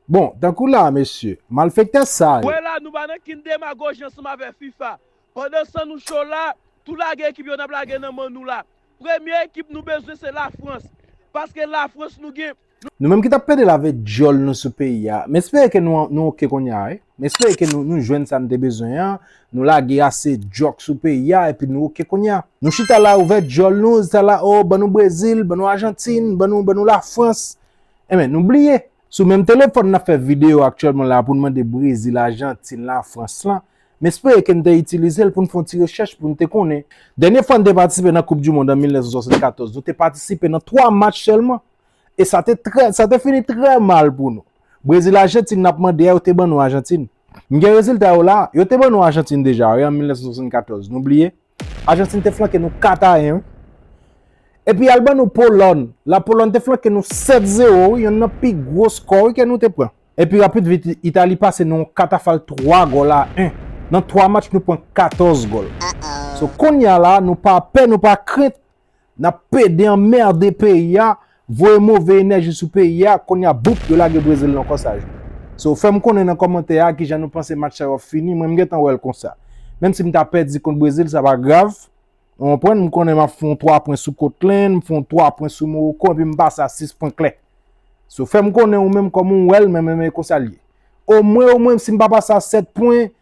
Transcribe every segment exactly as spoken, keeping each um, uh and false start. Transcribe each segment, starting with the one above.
Bon, tankou la, mesye, malfektè sa yo. Wè la, nou pa nan kin demagoji ansanm avè fifa. Pandan san nou cho la, tou lage ekip yo n ap lage nan men nou la. Premye ekip nou bezwen se Lafrans. Paske Lafrans nou gen. Nou menm ki t ap pede lave dyòl nou sou peyi a, m espere ke nou, nou oke kounye a, wi. M espere ke nou, nou jwenn sa n te bezwen an, nou lage ase djòk sou peyi a, epi nou oke kounye a. Nou chita la ouvè dyòl nou, chita la, o, ban nou Brezil, ban nou Ajantin, ban nou, ban nou Lafrans. Enben, nou bliye. Sou menm telefòn n ap fè videyo aktyèlman la pou n mande Brezil, Ajantin, Lafrans lan. M espere ke n te itilize l pou n fè yon ti rechèch pou n te konnen. Dènye fwa n te patisipe nan Koup di Mond an mil nèf san swasannkatòz, nou te patisipe nan twa match sèlman. E sa te trè, sa te fini trè mal pou nou. Brezil, Ajantin, n ap mande a, yo te ban nou Ajantin. M gen rezilta yo la, yo te ban nou Ajantin deja, wi, an mil nèf san swasannkatòz. Nou bliye? Ajantin te flanke nou kat a en, wi. Epi al ban nou Polòn. La Polòn te flanke nou sèt zewo, wi, yonn nan pi gwo skò, wi, ke nou te pran. Epi rapid vit, Itali pase nou yon katafal twa gòl a en. Nan twa match, nou pran katòz gòl. So, kounye a la, nou pa pè, nou pa krent. N ap pede anmède peyi a, voye move enèji sou peyi a, kounye a, boup, yo lage Brezil nan kò sa jwe. So, fè m konnen nan kòmantè a kijan nou panse match sa yo ap fini, mwen m gentan wè l konsa. Menm si m ta pèdi kont Brezil, sa pa grav. Ou konprann, m konnen m ap fè yon twa pwen sou Scotland, m fè yon twa pwen sou Morocco, epi m pase a sis pwen klè. So, fè m konnen ou menm kòman w wè l, men, men, men konsa l ye. Omwen, omwen, si m pa pase a sèt pwen,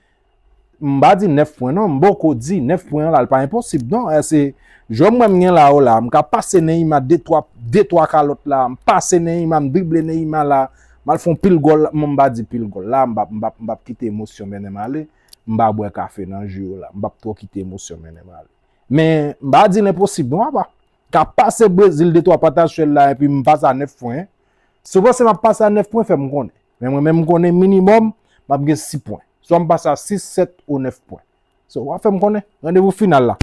m pa di nèf pwen non, m poko di nèf pwen an la, l pa enposib non. E se jwè m wè m gen la yo la, m ka pase Neymar de twa, de twa kalòt la, m pase Neymar, m drible Neymar la, m al fè yon pil gòl, m pa di pil gòl la, m p ap, m p ap, m p ap kite emosyon mennen m ale, m pa bwè kafe nan jou yo la, m p ap twò kite emosyon mennen m ale. Men, m pa di l enposib non, apa. Ka pase Brezil de twa pataj syèl la, epi m pase a nèf pwen. Si w panse m ap pase a nèf pwen, fè m konnen. Men mwen menm m konnen minimòm, m ap gen sis pwen. Swa m pase a sis, sèt ou nèf pwen. So, w a fè m konnen. Randevou final la.